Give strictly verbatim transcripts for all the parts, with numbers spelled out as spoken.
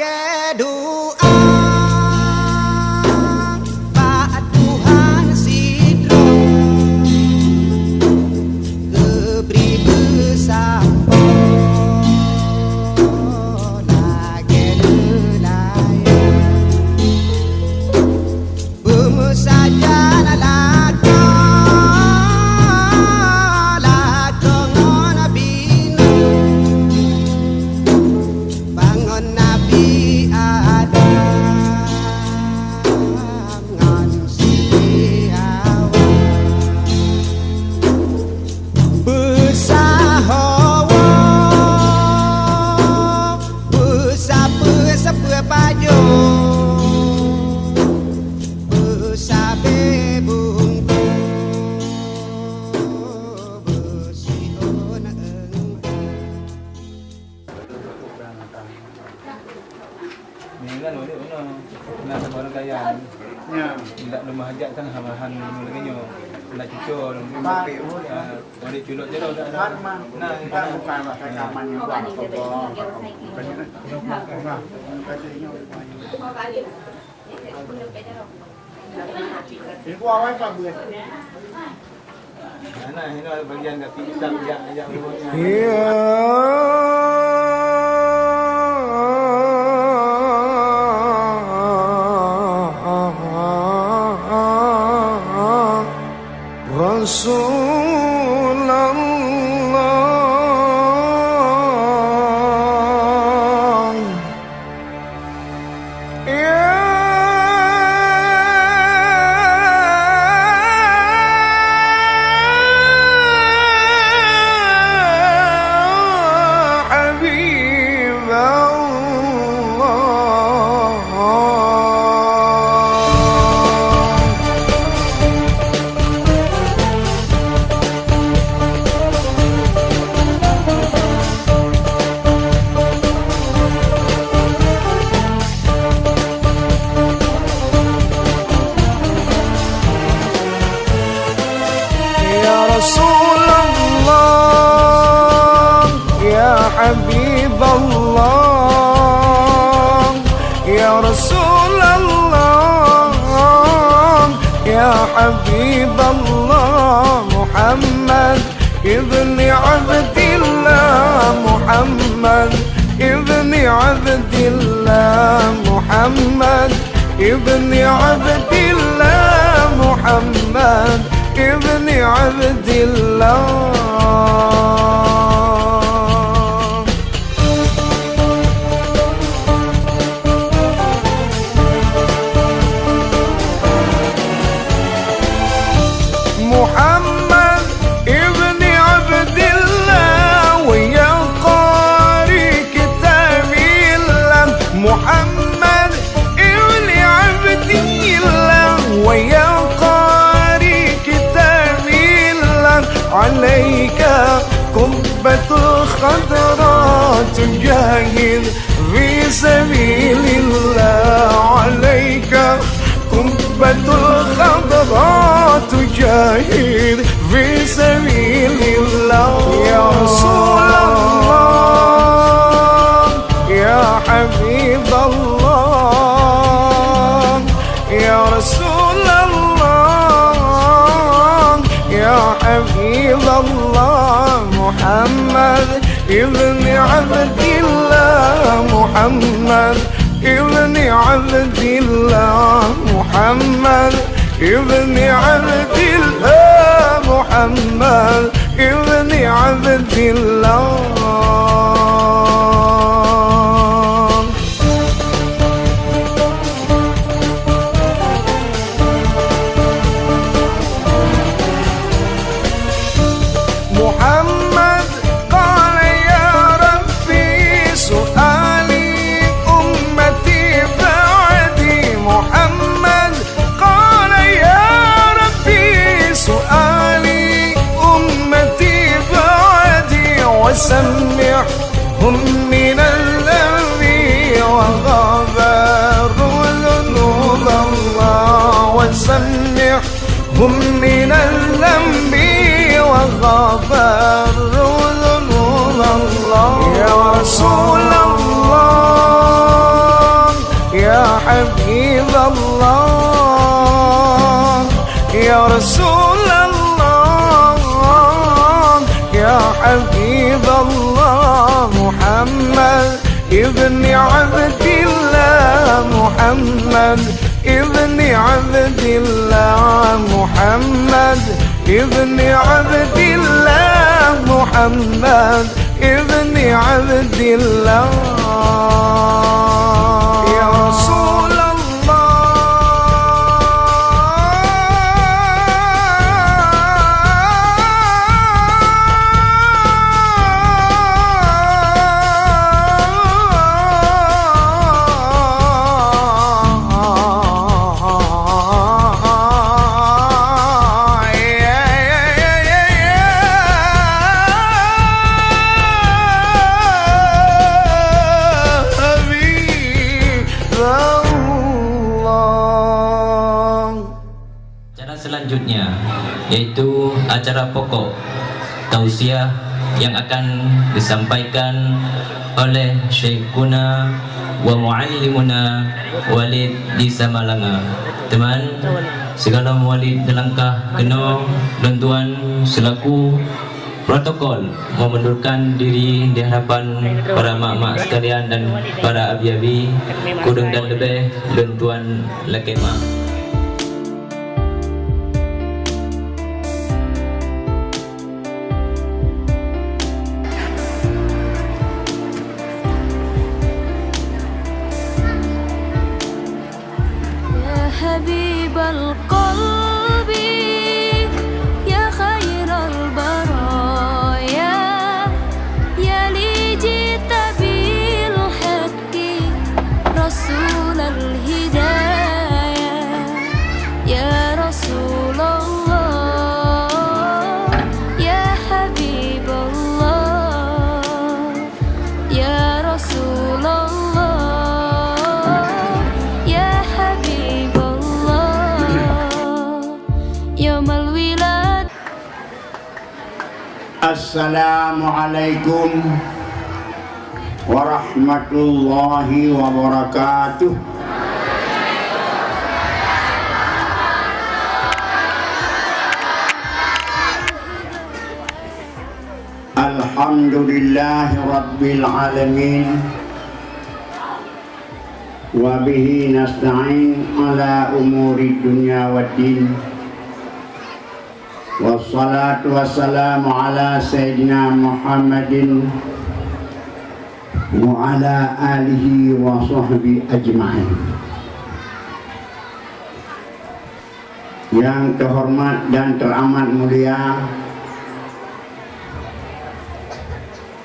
Lagèe doa bak Tuhan sidroe, geubri beusampoe lagèe neulayan. Beumeusajan lakoe, lakoe ngon Nabi Nuh, bangon Nabi Adam ngon Siti Hawa. Beusahoe, beusapeue-sapeue pajoh, beusabe bungkôh, beusiôn eung-eung. Ni kan, boleh guna. Nak sama orang kaya ni. Ya. Tidak ada mahajat kan, sama han lagi nyo. Nak cucur. Mat. Ah, boleh culok je lah, dah, dah. Mat, mat. Nah, bukan, bukan, bukan. Nah. Rekaman yang buat apa, apa. Ini gua awai, Pak, buat. Nah, ini bagian kaki hitam, ya, ya, ya. Ya Rasulullah. Ya Habiballah. Ya Rasulullah, ya Habiballah, ya Rasulullah, ya Habiballah, Muhammad ابن عبد الله، محمد ابن عبد الله، محمد ابن عبد الله، محمد ابن عبد الله. محمد ابن عبد الله ويا قاري كتاب الله، محمد ابن عبد الله ويا قاري كتاب الله، عليك قبة الخضراء تجاهد في سبيل الله، عليك قبة الخضراء تجاهد في سبيل الله. يا رسول الله، يا حبيب الله، يا رسول الله، يا حبيب الله، محمد ابن عبد الله، محمد ابن عبد الله، محمد ابن عبد الله، محمد ابن عبد الله. محمد قال: يا ربي سؤالي أمتي بعدي. محمد قال: يا ربي سؤالي أمتي بعدي، وسمعهم من الذنب وغفر ذنوب الله، وسمعهم من الذنب وغفر ذنوب الله. يا رسول الله، حبيب الله، يا رسول الله، يا حبيب الله، محمد ابن عبد الله، محمد ابن عبد الله، محمد ابن عبد الله، محمد ابن عبد الله. يا رسول الله. Acara selanjutnya, yaitu acara pokok tausiah yang akan disampaikan oleh Syekhuna wa Muallimuna Walid di Samalanga. Teuma, sigohlom Walid neulangkah keunoe, lôn tuan selaku protokol memundurkan diri di hadapan para mak-mak sekalian dan para abi-abi, kureueng dan leubeh lôn tuan lakée maaf. يا حبيب القلب، يا خير البرايا، يا لي جئت بالحق رسول الهدايا، يا رسول الله، يا حبيب الله. يا رسول الله، يا حبيب الله، يوم الولادة. السلام عليكم ورحمة الله وبركاته. الحمد لله رب العالمين، وبه نستعين على أمور الدنيا والدين، والصلاة والسلام على سيدنا محمد وعلى آله وصحبه أجمعين. Nyang teuhoreumat dan teuamat mulia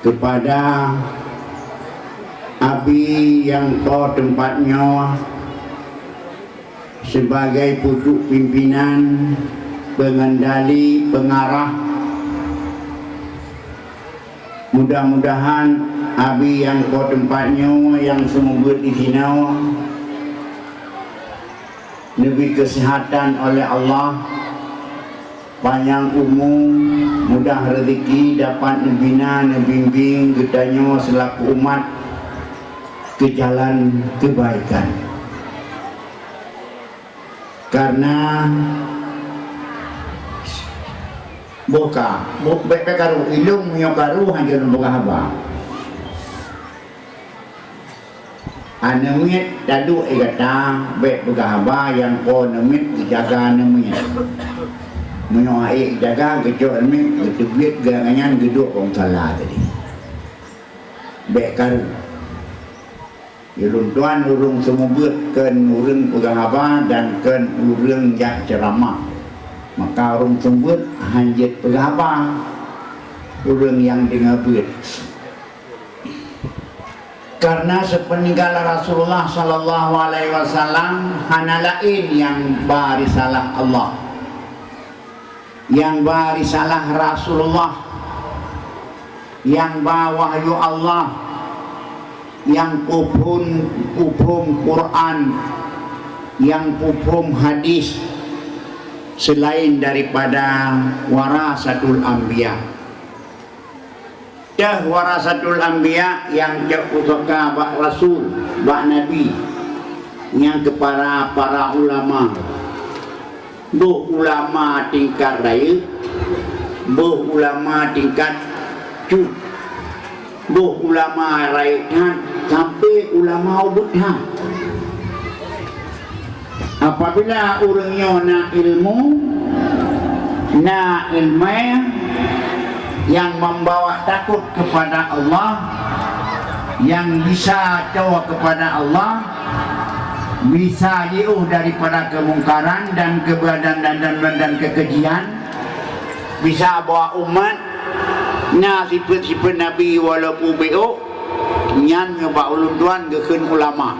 keupada Abi nyang po teumpat nyoe sibagai pucuk pimpinan, peungendali, peungarah. Mudah-mudahan Abi nyang po teumpat nyoe nyang seumeubeuet disinoe neubri keuseuhatan oleh Allah, panyang umu, mudah reuzeki, dapat neubina, neubimbéng geutanyoe seulaku umat keu jalan keubaikan. Kareuna boh ka, boh, bék, bék karu, ilong meunyoe karu hana lôn peugah haba. Aneuk miet taduek di gata, bék peugah haba nyang po aneuk miet geujaga aneuk miet. Meunyoe hana geujaga, geucok aneuk miet, geuteubiet geuh ngon nyan geuduek bak musala tadi. Bék karu. Ulôn tuan ureuëng seumeubeuet kheun ureuëng peugah haba dan kheun ureuëng jak ceuramah. Maka ureuëng seumeubeuet hana jeuet peugah haba ureuëng nyang deungoe beuet. Karena sepeninggal Rasulullah sallallahu alaihi wasallam hana laén nyang ba risalah Allah, nyang ba risalah Rasulullah, nyang ba wahyu Allah, nyang peuphon, peuphom Quran, nyang peuphom hadis selain daripada warasatul anbiya. Teuh warasatul anbiya nyang cok pusaka bak rasul, bak nabi. Nyang keu para, para ulama. Boh ulama tingkat rayeuk, boh ulama tingkat cut, boh ulama rayeuk that, sampai ulama ubit that. Apabila ureuëng nyoe na ilmu, na ilmu nyang membawa takut kepada Allah, nyang bisa toe kepada Allah, bisa jiôh daripada keumungkaran dan keubeuladan dan, dan, dan, dan keukejian, bisa bawa umat na sifeuet-sifeuet Nabi walaupun beuôk, nyan nyoe bak ulôn tuan geukheun ulama.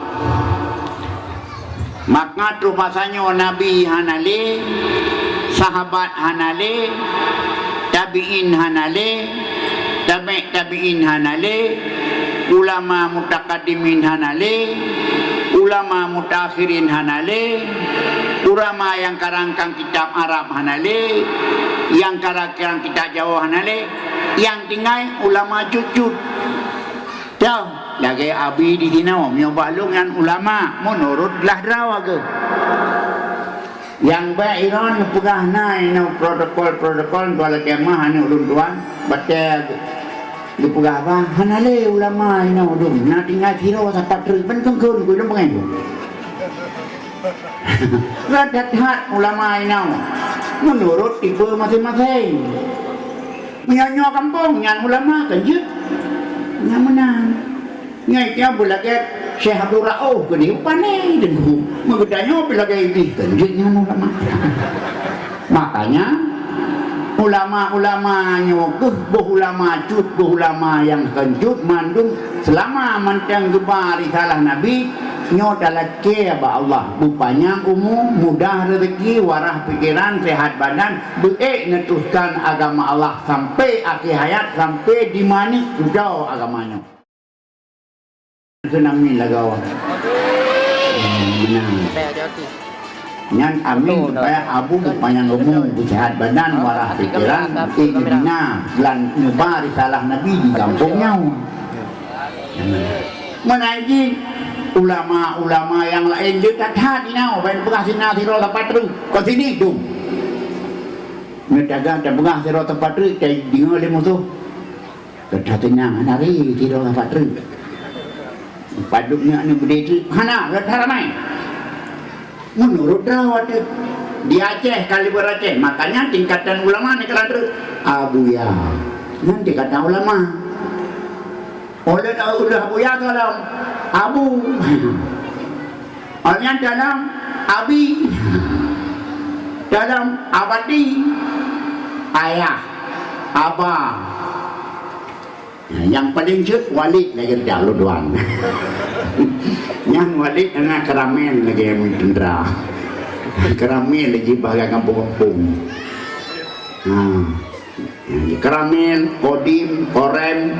Maka troh masa nyoe Nabi hana lé, sahabat hana lé, tabi'in hana lé, tabi' tabi'in hana lé, ulama mutakadimin hana lé, ulama mutaakhirin hana lé, ulama nyang karang-karang kitab Arab hana lé, nyang karang-karang kitab Jawa hana lé, nyang tinggai ulama cut-cut. Toh, lagée Abi di sinoe, meunyoe bak lôn nyan ulama, meunurot glah droe geuh. Nyang bék iron neupeugah na inoe protokol-protokol, dua lakée mah aneuk ulôn tuan, batée geupeugah bah, hana lé ulama inoe dum, na tinggai sidroe sapat treuk, ban kheun-kheun keu lôn peungai tu. Rot that-that ulama inoe, meunurot tipe maséng-maséng. Meunyoe nyoe gampông, nyan ulama kan jeuet. Nyan meunan. Nyan nyang beulagée Syekh Abdul Rauf keudeh, pane deungoe. Meugeutanyoe beulagée ideh kan jeuet nyan ulama. Makanya, ulama-ulama nyoe geuh boh ulama cut, boh ulama nyang kan cut mandum seulama mantong geuba risalah Nabi, nyoe talakée bak Allah. Beupanyang umu, mudah rezeki, warah pikeran, sehat badan, beuék neuteruskan agama Allah sampai akhé hayat, sampai di manik ujoe agama nyoe. Kheun amin lagoe. Hmm, meunan. Nyan amin supaya Abu beupanyang umu, beusehat badan, warah pikeran, beuék neubina, geulan neuba risalah Nabi di gampông nyoe. Meunan jih ulama-ulama nyang laén jeuet that-that inoe, ban peugah sina sidroe sapat treuk, kon sini dum. Meutaga tapeugah sidroe sapat treuk, tadeungoe lé musoh. Gata teunang, hana lé sidroe sapat treuk. Padub nyak ni beudé treuk, hana, gata ramai. Meunurot droe teuh, di Aceh, kaliber Aceh, makanya tingkatan ulama ni kalan treuk. Abuya, nyan tingkatan ulama. Oleh tahu ulah Abuya tu dalam Abu. Oleh nyan dalam Abi. Dalam Abadi. Ayah. Aba. Nyang paleng jeuet Walid lagée dak lôn tuan. Nyang Walid hana Keramel lagée Mui Tendra. Keramel lagée bahga gampông-gampông. Ha. Keramel, Kodim, Korem.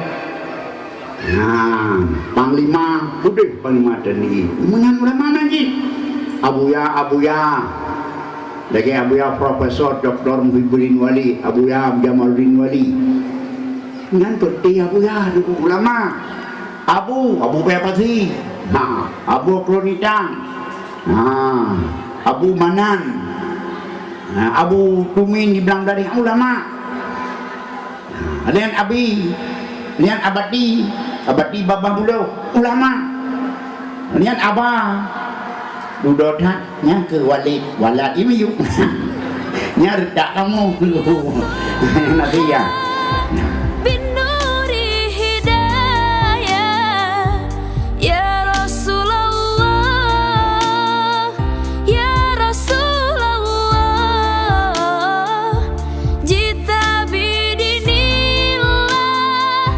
Ha. Panglima, udeh Panglima T N I. Meunan ulama nan jih. Abuya, Abuya. Lagée Abuya Profesor Doktor Muhibbuddin Wali, Abuya Jamaluddin Wali. Nyan peuté Abuya, ulama. Abu, Abu Paya Pasi. Ha, Abu Klonitang. Ha, Abu Manan. Ha, Abu Tumin di Blang Dari, ulama. Ha, lian Abi, lian Abati, Abati Babah Bulo, ulama. Lian Aba, dudoe that. Nyang keu Walid, Walad, ibu yuk. Nyang redak kamu. Nabi ya. Bin nuri hidayah, ya Rasulullah, ya Rasulullah, jita bidinillah,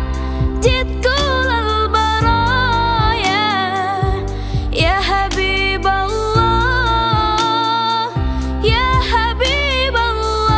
jitkulal baraya. Ya Habiballah, ya Habiballah,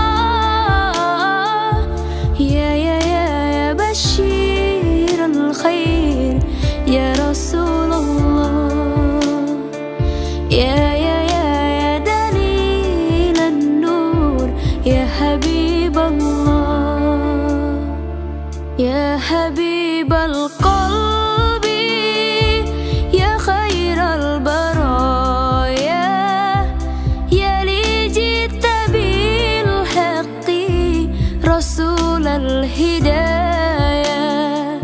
hidayah,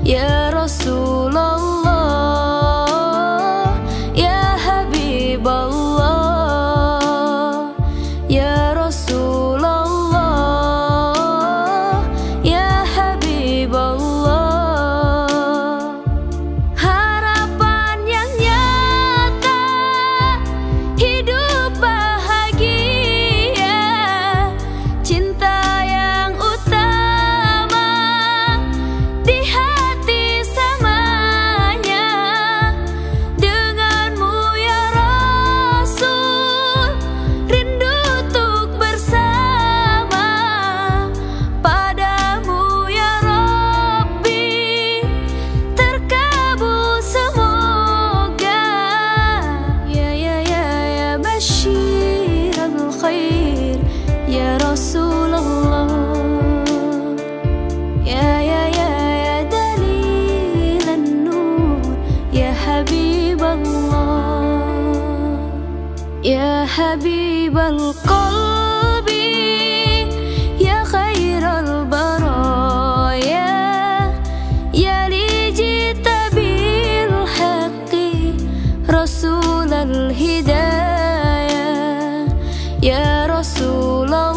ya Rasulullah, ya Habiballah, ya Rasulullah, ya Habiballah. Harapan nyang nyata, hidup bahagia, cinta nyang utama di hati samanya. Denganmu ya Rasul, rindu tuk bersama. Padamu ya Rabbi, terkabul semoga. Ya, ya, ya, ya basyiral khair, ya Rasulullah. Ya, ya, ya, ya dalilan nur, ya Habiballah. Ya Habibal Qalbi, ya khairal baraya, ya li jita bil haqqi, Rasulal hidayah, ya Rasulullah,